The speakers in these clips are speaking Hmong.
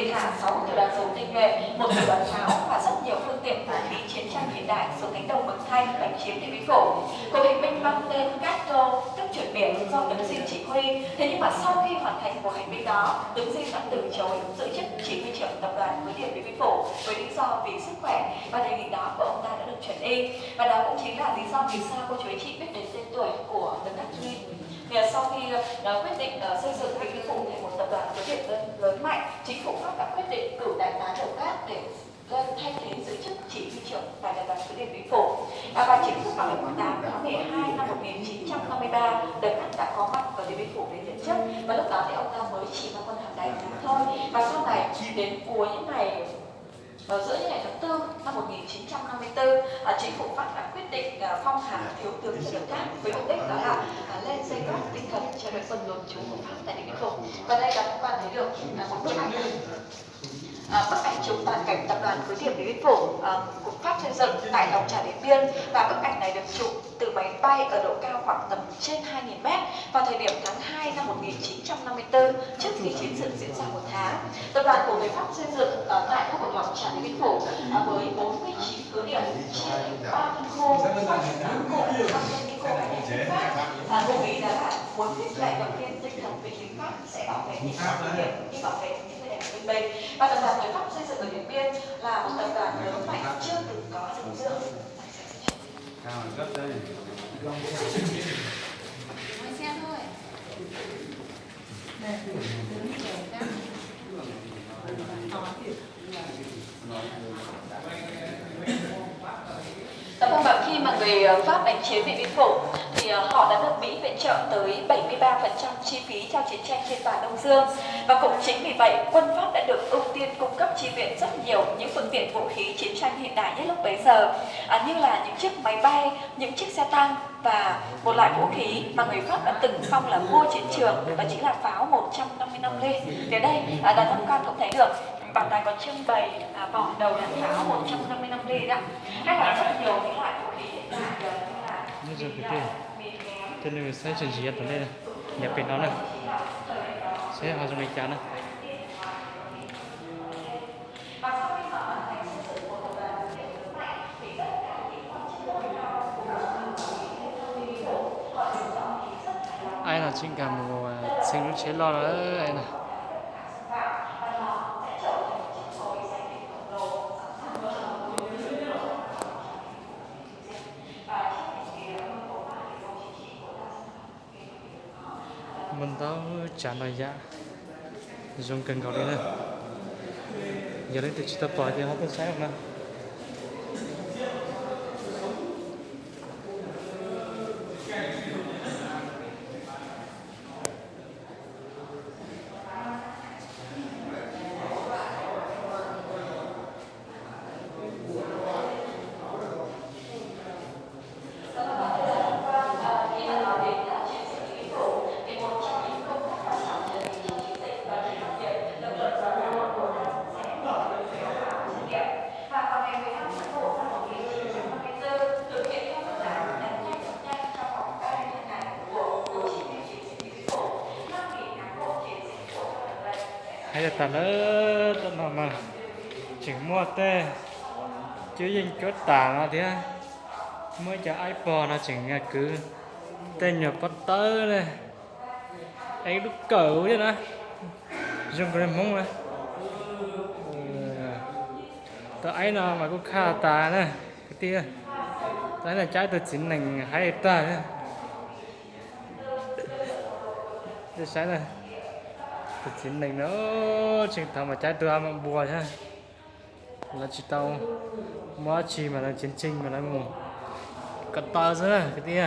Thì là sáu tiểu đoàn dù tinh nhuệ, một tiểu đoàn pháo và rất nhiều phương tiện vũ khí chiến tranh hiện đại xuống cánh đồng Mường Thanh đánh chiếm Điện Biên Phủ. Cuộc hành binh mang tên Cát Rô, tức chuyển biển, do Tống Di chỉ huy. Thế nhưng mà sau khi hoàn thành cuộc hành binh đó, Tống Di đã từ chối giữ chức chỉ huy trưởng tập đoàn cứ điểm Điện Biên Phủ với lý do vì sức khỏe và đề nghị đó của ông ta đã được chuyển đi. Và đó cũng chính là lý do vì sao cô Chuối chị biết đến tên tuổi của Tống Đắc Duy. Thì là sau khi ờ, quyết định ờ, xây dựng Điện Biên Phủ thành một tập đoàn cứ điểm lớn, lớn mạnh, chính phủ Pháp đã quyết định cử đại tá Đồng Cát để lên thay thế giữ chức chỉ huy trưởng tại tập đoàn cứ điểm Điện Biên Phủ. Và, và chính thức vào ngày mùng tám tháng mười hai năm một nghìn chín trăm năm mươi ba, Đồng Cát đã có mặt ở Điện Biên Phủ để nhậm chức. Và lúc đó thì ông ta mới chỉ mang quân hàm đại tá thôi. Và sau này đến cuối những ngày Ở giữa những ngày tháng tư năm một nghìn chín trăm năm mươi tư, à, chính phủ Pháp đã quyết định à, phong hàm thiếu tướng cho Đồng Cát với mục đích đó là à, lên dây cót tinh thần cho đội quân đồn trú của Pháp tại Điện Biên Phủ. Và đây là các bạn thấy được à, một bức ảnh à, bức ảnh chụp toàn cảnh tập đoàn cứ điểm Điện Biên Phủ à, của Pháp xây dựng tại lòng trà Điện Biên, và bức ảnh này được chụp từ máy bay ở độ cao khoảng tầm trên hai nghìn mét vào thời điểm tháng hai năm một nghìn chín trăm năm mươi tư, trước khi chiến sự diễn ra một tháng. Tập đoàn của người Pháp xây dựng ở tại khu vực lòng trà Điện Biên Phủ à, với bốn mươi chín cứ điểm chia thành ba phân khu, ba mươi tám cụm trong khi khu cách ly Pháp à, vô ý đó là muốn khích lệ động viên tinh thần binh lính Pháp sẽ bảo vệ những cứ điểm như bảo vệ những người lính Bình. Và tập đoàn người Pháp xây dựng ở Điện Biên là một tập đoàn lớn mạnh chưa từng có ở Đông Dương. Đó không, và khi mà người ờ, Pháp đánh chiếm Điện Biên Phủ thì ờ, họ đã được Mỹ viện trợ tới bảy mươi ba phần trăm chi phí cho chiến tranh trên toàn Đông Dương. Và cũng chính vì vậy, quân Pháp đã được ưu tiên cung cấp chi viện rất nhiều những phương tiện vũ khí chiến tranh hiện đại nhất lúc bấy giờ, à, như là những chiếc máy bay, những chiếc xe tăng và một loại vũ khí mà người Pháp đã từng phong là vua chiến trường, đó chính là pháo một trăm năm mươi lăm ly. Thì ở đây, à, đoàn tham quan cũng thấy được, bảo tàng có trưng bày à, vỏ đầu đạn pháo một trăm năm mươi lăm ly đó. Hay là rất nhiều cái loại vũ khí hiện đại như là Nyob zoo kwv tij, tej no saib tsis ntsib yog tom ntej na, yog pem no na, saib ho zoo li cas na. Aib no tsis nkag mus txheeb lub tsheb loj lawm no. Muaj ntau tsav no yam zoo kawg nkaus li na. Yog leej twg tsis tau pom ces ho tuaj saib no. Hais tias tas lawm, tam no mas tseem muaj tej cuab yeej cuab tas no thiab, muaj ib co aib pog no tseem kwv tej nyuag pob tawb ne, ev lub kawm thiab na, zoo nkaus li Hmoob na. Tau aib no mas kuj khaj tas na kwv tij. Tau aib no cab ib tug txiv nees hais tag na. Saib na, tus txiv nees no tseem thaum mas cab tus a ma npua thiab. Lawv tsis tau muaj dab tsi mas lawv tseem tseem mas lawv mus ko taw xwb na kwv tij.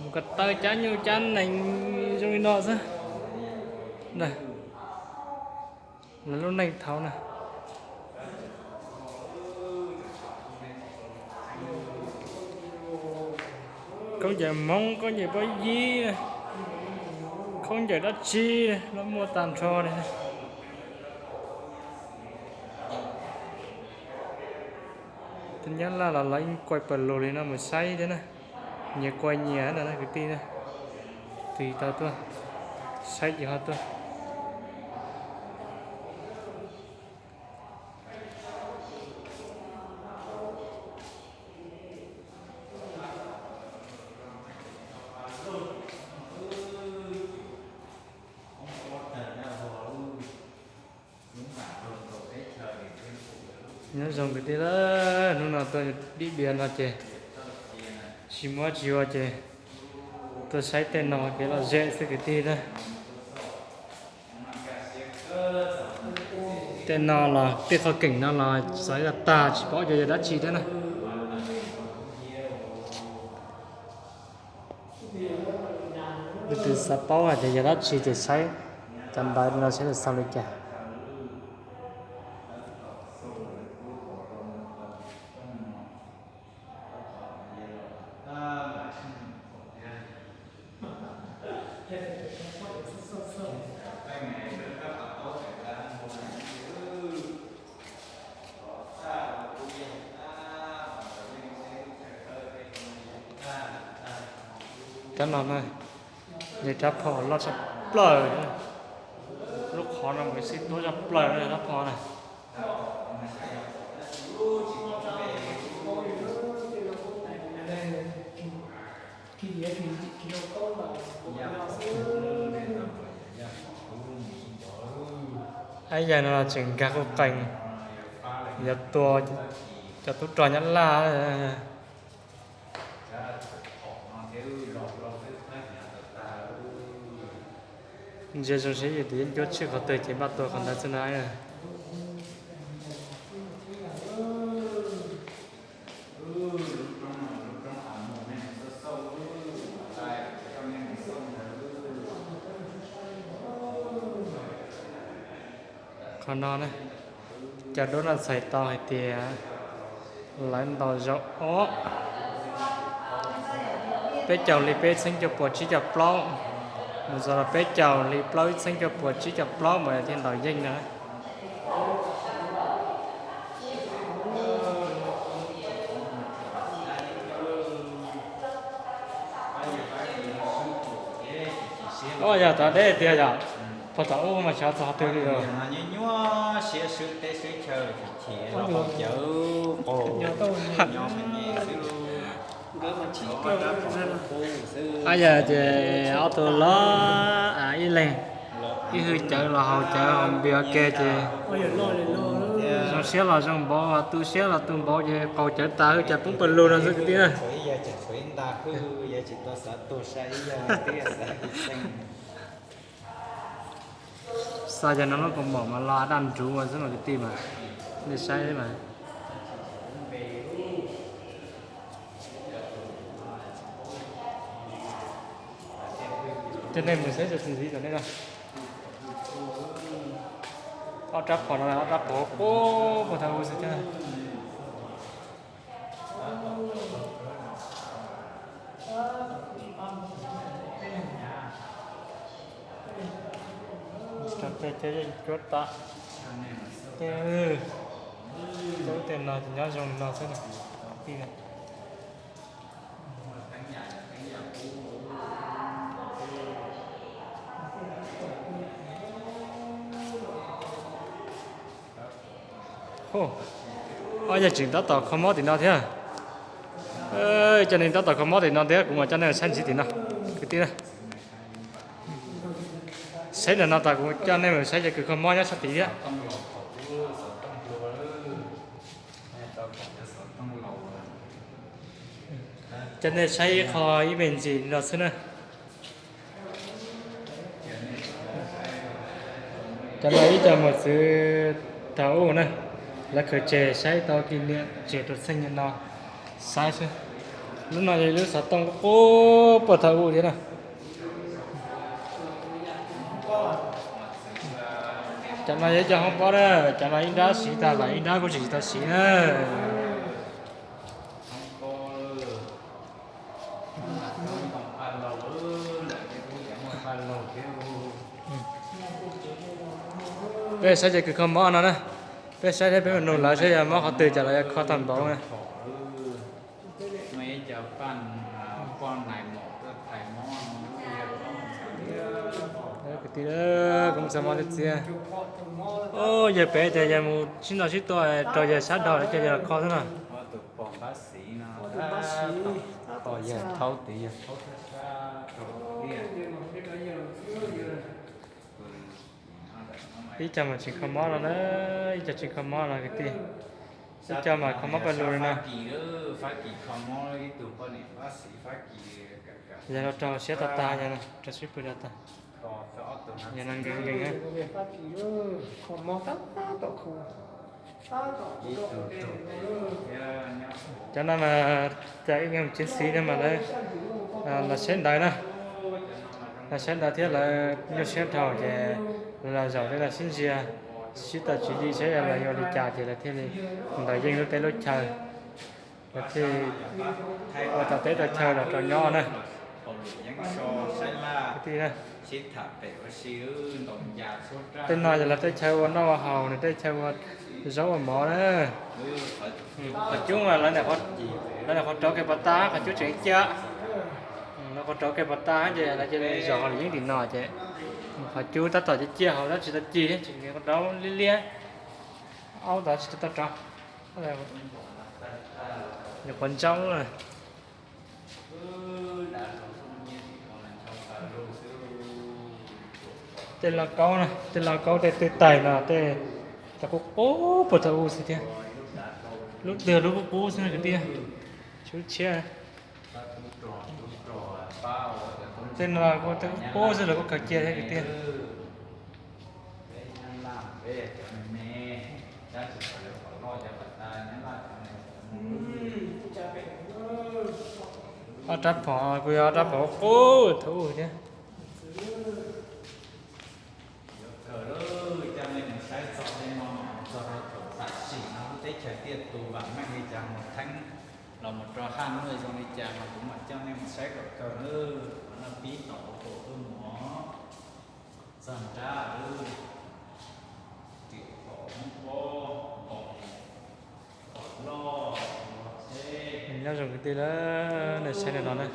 Mus ko taw cab nyuj cab nees zoo li no xwb. Lawv lub neej thaum na, khaub ncaws Hmoob, khaub ncaws pob yib, khaub ncaws dab tsi los muaj tag nrho li. Tej Nyab Laj los lawv yeej kuaj pawg lug li no mus saib thiab na. Nyias kuaj nyias no na kwv tij na. Tus tau tuaj saib ces ho tuaj Nyob zoo kwv tij, hnub no tuaj dib diav no ces tsis muaj tsis ua ces tuaj saib tej no kev lom zem xwb kwv tij na. Tej no los tej qhov keem no los xav tag tsis paub yog dab tsi thiab na. Leej twg xav paub hais tias yog dab tsi ces saib cov ntawv no saib xaus li cas. Cov no na, yog rab phom loj tshaj plaws. Lub qhov no mus xij tuab tshaj plaws rab phom na. Ab, yawg no tseem nkag quj qees, yuav tua cov tub rog Nyab Laj. Ntsia zoo saib yus tus yeeb ncuab tshwj qhov twg ces npaj tua qhov ntawd xwb na. Qhov no na, cov duab no txhais tau hais tias lawv ntaus zaum ob, peb caug li peb txheeb cuaj puas tsib caug plaub mus txog rau peb caug li plaub ib txheeb cuaj puas tsib caug plaub mas thiaj ntaus yeej no. Ob, yog tov deb tiag yom. Puag thaum ub mas xyov txog qhov twg li os. Ab, yog ces ob tug los ib leeg, ib hwj cawv los haus cawv haus npias ke ces zoo siab los zoo npaum, tu siab los tu npaum ces qaug cawv tas hwj cawv poob pawg lug no xwb kwv tij na. Xav yog no lub kaus mom mas lo daj nruv xwb mas kwv tij mas, nej saib mas. Coj nej mus saib txuas ntxiv tom nej no. Ob rab phom no, ob rab phom quaj puag thaum ub xwb thiab. Cov peb cov yeej cuab tam, tej, tej no ces nyob zoo li no xwb na. Ob, yog tseem tab tom kho mob tim no thiab. Coj nej tab tom kho mob tim no thiab, kuv mam coj nej saib ntxiv tim no kwv tij na. Saib ntawm no tas kuv coj nej mus saib cov kws kho mob nyob sab tid thiab. Coj nej saib ib qho ib me ntsis no xwb na. Cov no ib co mos txwv thaum ub na, lawv khaws tseg saib tau kis niam tseg rau txheej no saib xwb. Lub no yog ib lub xov tooj qub puag thaum ub thiab na. Cov no yog ib co hoob pob na, cov no ib nrab siv tag lawm ib nrab kuj tseem tsis tau siv na. Peb saib cov kws kho mob no na, peb saib thiab peb mus nug lawv saib yog mob qhov twg ces lawv yuav kho tag npaum na. Kwv tij, kuv mus txog mob txiab. Yawg pem tias yawg mus sib ntaus sib tua rau yawg sab dhau lawm ces yawg los kho xwb no. Ib co mas tseem kho mob no na, ib co tseem kho mob no kwv tij. Ib co mas kho mob pawg lug no. Yog los rau siab tag tag, yog rau sib pwg tag tag. Yog no nkees nkees na. Cov no mas cov ib nyuag tub txiv no mas lawv, lawv saib ntawv na, lawv saib ntawv thiab lawv nyuaj siab dhau ces lawv los zaum tej no sib ntsia, sib tau tswv yim saib lawv yuav ua li cas ces lawv thiaj li ntaus yeej lub teb lub chaw, lawv thiaj ua tau teb tau chaw los rau nyob na. Kwv tij na, tej no yog lawv tej chaw ua noj ua haus, nws tej chaw ua zaub ua mov na. Qhov cub mas lawv, lawv niam qhuav rauv kiag puas tag, qhov cub tseem ciaj. Lawv qhuav rauv kiag puas tag ces lawv cia li zom lwm yeeb tim no ces qhov cub tab tom ciaj ciaj hauv, tab tsis tau ci, tseem rauv liab liab, aub tab tsis tau rauv, nyuam qhuav ntsaub lawm. Tej lauj kaub no, tej lauj kaub tej twb tais no tej, cov qub qub puag thaum ub xwb thiab. Lub twg lub qub qub xwb kwv tij, tsis lub tshiab. Tej no kuj tej qub qub xwb los kuj khaws cia thiab kwv tij. Ob rab phom kuj yog ob rab phom qub thaum ub thiab. Yuav kawg lawm, coj nej mus saib txog tej no, txog rau thaum tam sim no lub teb chaws tiaj tus vam meej li cas, mus theeb los mus rau haj nwj zoo li cas mas kuv mam coj nej mus saib kom kawg nawb. Qhov no pib tom hauv paus tuaj mus, txog nrab lub, riam phom Hmoob Pob, npoo, phom loj, los tsheb. Nyob zoo kwv tij lawm, nej saib li no na.